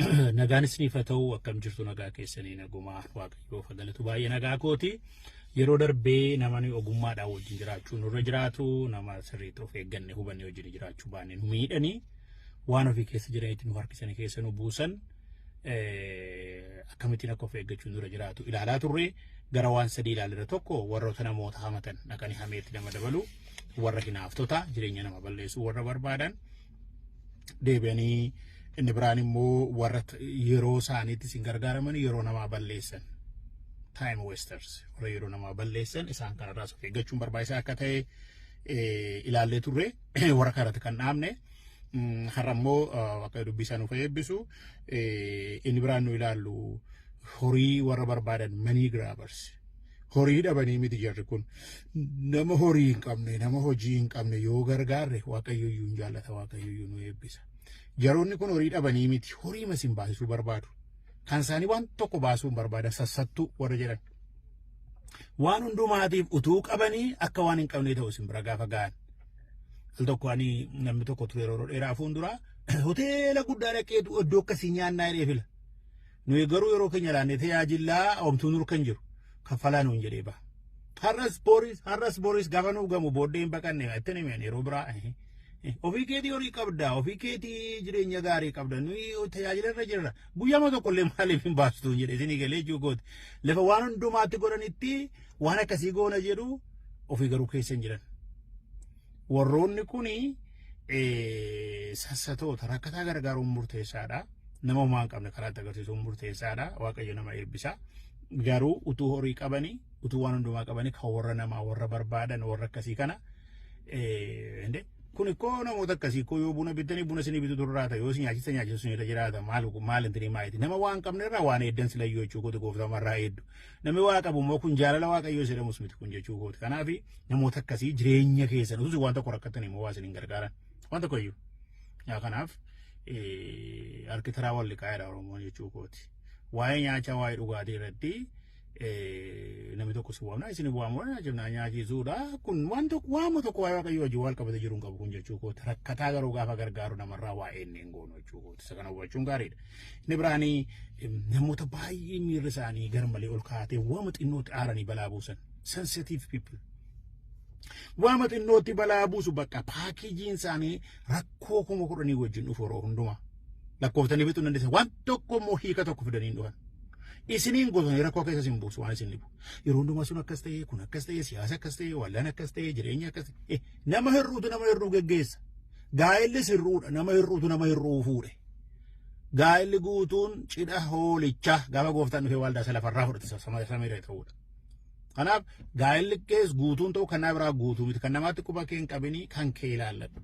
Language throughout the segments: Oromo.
Nagaan isiniif haa ta'u. Akkam jirtu? Nagaa keessanii? Nagumaa? Waaqayyoof galatu, baay'ee nagaa kooti. Yeroo darbee namni ogummaadhaan wajjin jiraachuu nurra jiraatu, nama sirriitti of eegganne hubanne wajjin jiraachuu baanne nu miidhanii, waan ofii keessa jiranitti nu harkisanii keessa nu buusan, akkamittiin akka of eeggachuu nurra jiraatu ilaalaa turre. Gara waan sadii ilaalira. Tokko, warroota namoota hamatan, dhaqanii hameetti nama dabalu, warra hinaaftota, jireenya nama balleessuu warra barbaadan. Deebi'anii inni biraan immoo warra yeroo isaaniitti isin gargaaraman, yeroo namaa balleessan, time wasters, warra yeroo namaa balleessan, isaan kanarraas of eeggachuun barbaachisaa akka ta'e ilaallee turre. Warra kanarratti kan dhaabne. Har'a immoo akka dubbii isaa nuuf eebbisu, inni biraan nu ilaallu horii warra barbaadan, money grabbers. Horii dhabanii miti jarri kun. Nama horii hin qabne, nama hojii hin qabne yoo gargaarre, Waaqayyo iyyuu hin jaallata, Waaqayyo iyyuu nu eebbisa. Jaroonni kun horii dhabanii miti, horii masin baasisuu barbaadu. Kan isaanii waan tokko baasuu hin barbaadan, sassattuu warra jedhan. Waan hundumaatiif utuu qabanii akka waan hin qabne ta'u isin bira gaafa ga'an. Al tokko ani namni tokko ture, yeroo dheeraa fuuldura hoteela guddaa dhaqeetu iddoo akkasii nyaannaa jedhee fila. Nuyi garuu yeroo keenya laannee tajaajilaa homtuu nur kan jiru kaffalaa nuun jedhee ba'a. Har'as boris, har'as boris gaafa nuu gamu booddee hin baqanne itti himeen yeroo biraa. Ofii keetii horii qabda, ofii keetii jireenya gaarii qabda, nuyi tajaajila irra jirra. Guyyaama tokko illee maaliif hin baastu jedhe isinii galee jechuukooti. Lafa waan hundumaatti godhanitti waan akkasii goona jedhu, ofii garuu keessa hin jiran. Warroonni kuni sassatoota. Rakkataa gargaaruun murteessaadha. Nama homaa hin qabne karaatti agarsiisuun murteessaadha. Waaqayyo nama eebbisa. Garuu utuu horii qabanii, utuu waan hundumaa qabanii, kan warra namaa warra barbaadan, warra akkasii kana kun ikkoo namoota akkasii ikkoo yoo buna bitanii buna isinii bitu turraata, yoo isin nyaachisa nyaachisu isin irra jiraata. Maal maal intini maayiti nama waan qabne irraa waan eeddan silayyuu jechuu kooti. Gooftamarraa eeddu namni waa qabu immoo kun jaalala Waaqayyoo jedhamus miti kun jechuu kooti. Kanaaf namoota akkasii jireenya keessan utuu waan tokko rakkatan immoo waa isin hin gargaaran waan tokko iyyuu. Yaa kanaaf harki taraa wal liqaa'eedha Oromoon jechuu kooti. Waa'ee nyaachaa, waa'ee dhugaatii irratti namni tokko si waamna, isin waamuu nyaachifna, nyaachisuudha. Kun waan tokko, waama tokko waa'ee Waaqayyoo wajjin wal qabate jiru hin qabu kun jechuu kooti. Rakkataa garuu gaafa gargaaru namarraa waa'ee inni hin goonu jechuu kooti. Isa kana hubachuun gaariidha. Inni biraanii namoota baay'ee miirri isaanii garmalee ol kaatee waama xinnootti aaranii balaa buusan, sensitive people. Waama xinnootti balaa buusu. Bakka packageiin isaanii rakkoo 10,000 wajjin dhufu yeroo hundumaa. Lakkooftanii fixuu dandeessan, waan tokko immoo hiika tokko fidanii hin dhufan. Isiniin gosanii rakkoo keessa isin buusu waan isin dhibu. Yeroo hundumaa sun akkas ta'e, kun akkas ta'e, siyaasa akkas ta'e, waldaan akkas ta'e, jireenya akkas ta'e. Nama hir'uutu nama hir'uu geggeessa. Gaa'ellis hir'uudha, nama hir'uutu nama hir'uu fuudhe. Gaa'elli guutuun cidha hoolichaa gaafa gooftaan dhufee waldaa isa lafarraa fudhate samiirra ta'uudha. Kanaaf gaa'elli kees guutuun ta'u kan biraa guutuu miti, kan namaatti quba kee hin qabinii, kan kee ilaalladhu.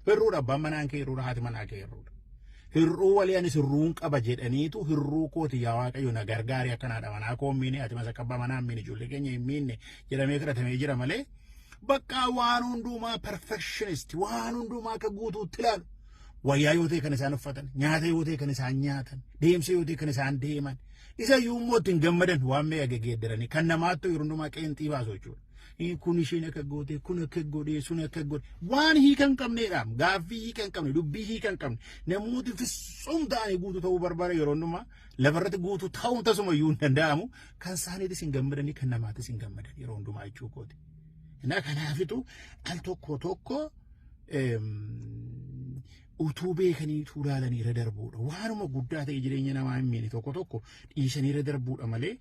Hir'uudha, abbaan manaan kee hir'uudha, haati manaa kee hir'uudha. Hir'uu walii anis hir'uun qaba jedhaniitu, hir'uu kooti, yaa Waaqayyo na gargaari, akkanaadha, manaa koo hin miine, ati masa abbaa manaa hin miine, ijoollee keenya hin miine jedhamee kadhatamee jira malee, bakka waan hundumaa perfectionist, waan hundumaa akka guutuutti ilaalu. Wayyaa yoo ta'e kan isaan uffatan, nyaata yoo ta'e kan isaan nyaatan, deemsa yoo ta'e kan isaan deeman, isa iyyuu immoo ittiin gammadan waan meeqa geggeeddaranii kan namaatti yeroo hundumaa qeenxii baasu jechuudha. Kun isheen akka goote, kun akka godhe, sun akka godhe, waan hiika hin qabneedha. Gaaffii hiika hin qabne, dubbii hiika hin qabne. Namooti fissum ta'anii guutuu ta'uu barbaada yeroo hundumaa. Lafarratti guutuu ta'uun tasuma iyyuu hin danda'amu. Kan isaaniitis hin gammadanii, kan namaatis hin gammadan yeroo hundumaa jechuu kooti. Kanaafitu al tokko tokko utuu beekanii utuu ilaalanii irra darbuudha. Waanuma guddaa ta'e jireenya namaa hin miine tokko tokko dhiisanii irra darbuudha malee,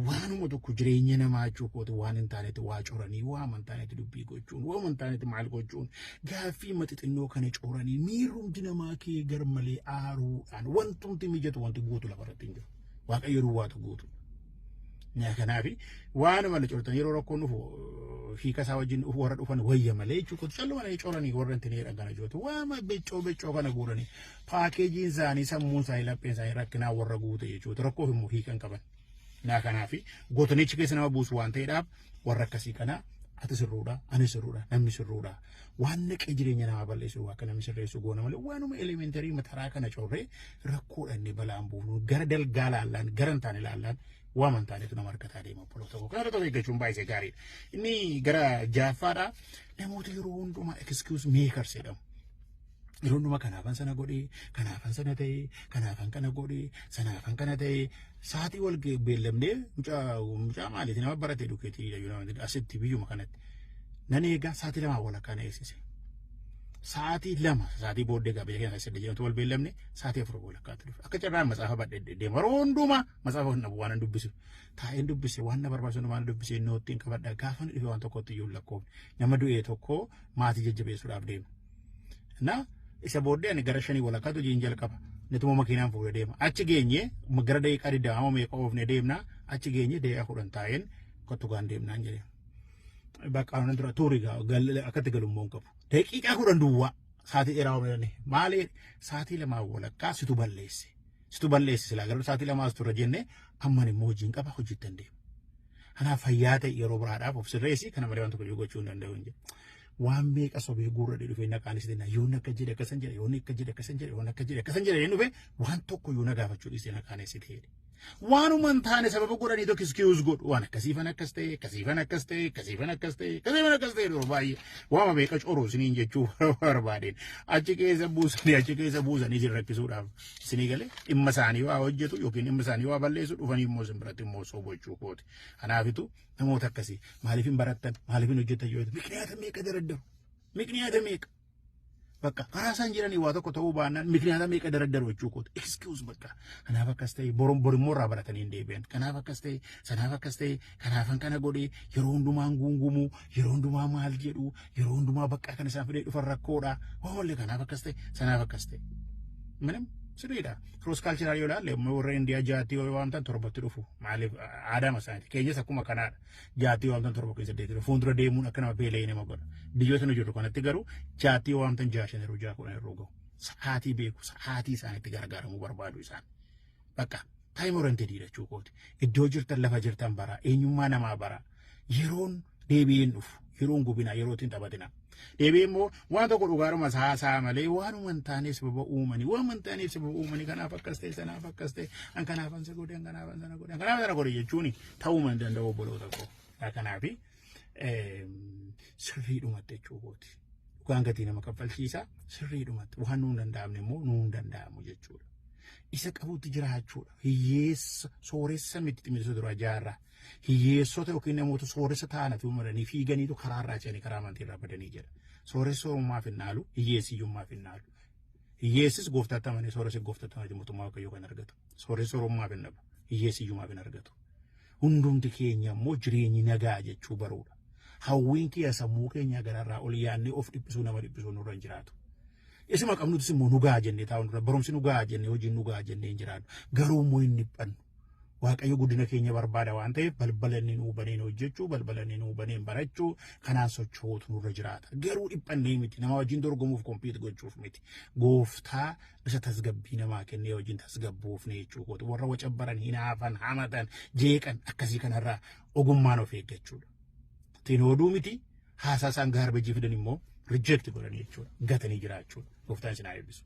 waanuma tokko jireenya namaa jechuu kooti, waan hin taanetti waa coranii, waan hin taanetti dubbii gochuun, waan hin taanetti maal gochuun, gaaffii maxixinnoo kana coranii miirrumti namaa kee gar malee aaruudhaan wantumti mijatu, wanti guutu lafarratti hin jiru. Waaqayyo duwwaatu guutu. Kanaaf waanuma la cortan yeroo rakkoon dhufu hiika isaa wajjin dhufu warra dhufan wayya malee jechuudha. Calluma coranii warra hin ta'in kana jirtu waama beccoo beccoo kana guuranii, packageiin isaanii, sammuun isaanii, lapheen isaanii rakkinaa warra guute jechuudha. Rakkoof immoo hiika hin qaban. Kanaaf gootanichi keessa nama buusu waan ta'eedhaaf, warra akkasii kana ati sirruudha, ani sirruudha, namni sirruudha. Waan naqee jireenya namaa balleessu akka namni sirreessu goona malee, waanuma elementary mataraa kana corree rakkoodhaan balaan buufnu, gara dalgaa laallaan, gara hin taane laallaan, waan hin taanetu nama harkataa deema, obboloota tokko. Kana irratti of eeggachuun baay'ee gaariidha. Inni gara ja'affaadha. Namoota yeroo hundumaa excuse makers jedhamu. Yeroo hundumaa kanaafan sana godhee, kanaafan sana ta'ee, kanaafan kana godhee, sanaafan kana ta'ee, sa'aatii wal beellamnee mucaa maaliiti nama barate dhukeetii asitti biyyuma kanatti. Nan eegaa sa'aatii 2 walakkaa na eegsise. Sa'aatii 2 sa'aatii booddee gaafa biyya keenya keessatti jedhamtu wal beellamne sa'aatii 4 walakkaatti dhufe. Akka carraan matsaafa badhee deema. Yeroo hundumaa matsaafa hin dhabu waan hin dubbisu. Taa'een dubbise waan na barbaachisu waan dubbise noottiin qabadha. Gaafa dhufe waan tokkotti iyyuu lakkoofne. Nama du'ee tokko maatii jajjabeessuudhaaf deema. Na isa booddee ani gara 5 walakkaatti hojiin jalqaba. Nituma makiinaan fuudhee deema. Achi geenye gara daqiiqaa 20 meeqa oofne deemna. Achi geenye daqiiqaa 10 taa'een kottu gaan deemnaan jedhee. Bakka aannan dura tuuri akkatti galummoo hin qabu. Daqiiqaa 10 duwwaa sa'aatii dheeraa oomishne maali sa'aatii 2 walakkaa situ balleesse. Situ balleesse silaa garuu sa'aatii 2 as turre jennee amman immoo hojiin qaba hojiitti hin deemu. Kanaaf fayyaa ta'e yeroo biraadhaaf of sirreessi kana malee waan tokko iyyuu gochuu hin danda'u hin jedhu. Waan meeqa sobee guurra dhufee naqaan isitti na yoon akka jedhe akkasan jedhe yoon akka jedhe akkasan jedhe yoon akka jedhe akkasan jedhe dhufe waan tokko iyyuu na gaafachuu dhiisee naqaan isitti jedhe. Waanuma hin taane sababa godhanii tokko excuse godhu waan akkasiifan akkas ta'e akkasiifan akkas ta'e akkasiifan akkas ta'e akkasiifan akkas ta'e yeroo baay'ee waama meeqa coru isiniin jechuu barbaadeen achi keessa buusanii achi keessa buusanii isin rakkisuudhaaf isinii galee dhimma isaanii waa hojjetu yookiin dhimma isaanii waa balleessu dhufanii immoo isin biratti immoo sobochuu kooti. Kanaafitu namoota akkasii maaliif hin barattan maaliif hin hojjettan yoo mikniyaata meeqa daraddaru mikniyaata meeqa. Bakka karaa isaan jiranii waa tokko ta'uu baannaan mikniyaata meeqa daraddaru jechuu kooti. Excuse bakka. Kanaaf akkas ta'e borom borimmoo irraa baratanii hin deebi'an. Kanaaf akkas ta'e sanaaf akkas ta'e kanaafan kana godhe yeroo hundumaan guungumuu yeroo hundumaa maal jedhu yeroo hundumaa bakka kan isaan fidee dhufan rakkoodha. Oolle kanaaf akkas ta'e sanaaf akkas ta'e. Minim sirriidha. Cross cultural yoo ilaalle warra Indiyaa jaatti yoo waamtan torbatti dhufu. Maaliif aadaama isaaniiti. Keenyas akkuma kanaadha. Jaatti yoo waamtan 7 keessa 8 dhufu. Fuuldura deemuun akka nama beela'ee nama godha. Biyyoota nu jirru kanatti garuu jaatti yoo waamtan 6 5 yeroo 6 10 yeroo gahu. Sa'aatii beeku sa'aatii isaanitti gargaaramuu barbaadu isaan. Bakka time oriented jechuu kooti. Iddoo jirtan lafa jirtan bara eenyummaa namaa bara. Yeroon deebi'een dhufu yeroon gubinaa yeroo ittiin taphatina. Deebi'ee immoo waan tokko dhugaadhuma haasaa malee waanuma hin taaneef sababa uumanii waanuma hin taaneef sababa uumanii kanaaf akkas ta'e sanaaf akkas ta'e an kanaaf an godhe an kanaaf an sana godhe an kanaaf sana godhe jechuun ta'uu hin danda'u obboloota koo. Kanaaf sirriidhumatti jechuu kooti. Dhugaan gatii nama kaffalchiisa sirriidhumatti waan nuu hin danda'amne immoo nuu hin danda'amu jechuudha. Isa qabutti jiraachuudha. Hiyyeessa sooressa miti ximirsuu dura jaarraa. Hiyyeessota yookiin namoota sooressa ta'an ati uummatanii fiiganiitu karaa irraa ce'anii karaa amantii irraa badanii jedha. Sooressi soorummaaf hin dhaalu, hiyyeessi hiyyummaaf hin dhaalu. Hiyyeessis gooftaatti amanee sooressi gooftaatti amanee mootummaa Waaqayyoo kan argatu. Sooressi soorummaaf hin dhabu, hiyyeessi hiyyummaaf hin argatu. Hundumti keenya immoo jireenyi nagaa jechuu baruudha. Hawwiin kiyya sammuu keenya gararraa ol yaadnee of dhiphisuu nama dhiphisuu nurra hin jiraatu. Isuma qabnutis immoo nu ga'a jennee taa'u nurra barumsi nu ga'a jennee hojiin nu ga'a jennee hin jiraannu. Garuu immoo hin dhiphannu. Waaqayyo guddina keenya barbaada waan ta'eef balbala inni nuu baneen hojjechuu, balbala inni nuu baneen barachuu, kanaan socho'uutu nurra jiraata. Garuu dhiphannee miti nama wajjin dorgomuuf compete gochuuf miti. Gooftaa isa tasgabbii namaa kennee wajjin tasgabboofne jechuu kooti. Warra wacabbaran, hinaafan, hamatan, jeeqan akkasii kanarraa ogummaan of eeggachuudha. Ittiin ooduu miti haasaa isaan garbage fidan immoo reject godhanii jechuudha. Gatanii jiraachuudha. Gooftaan isin haa eebbisu.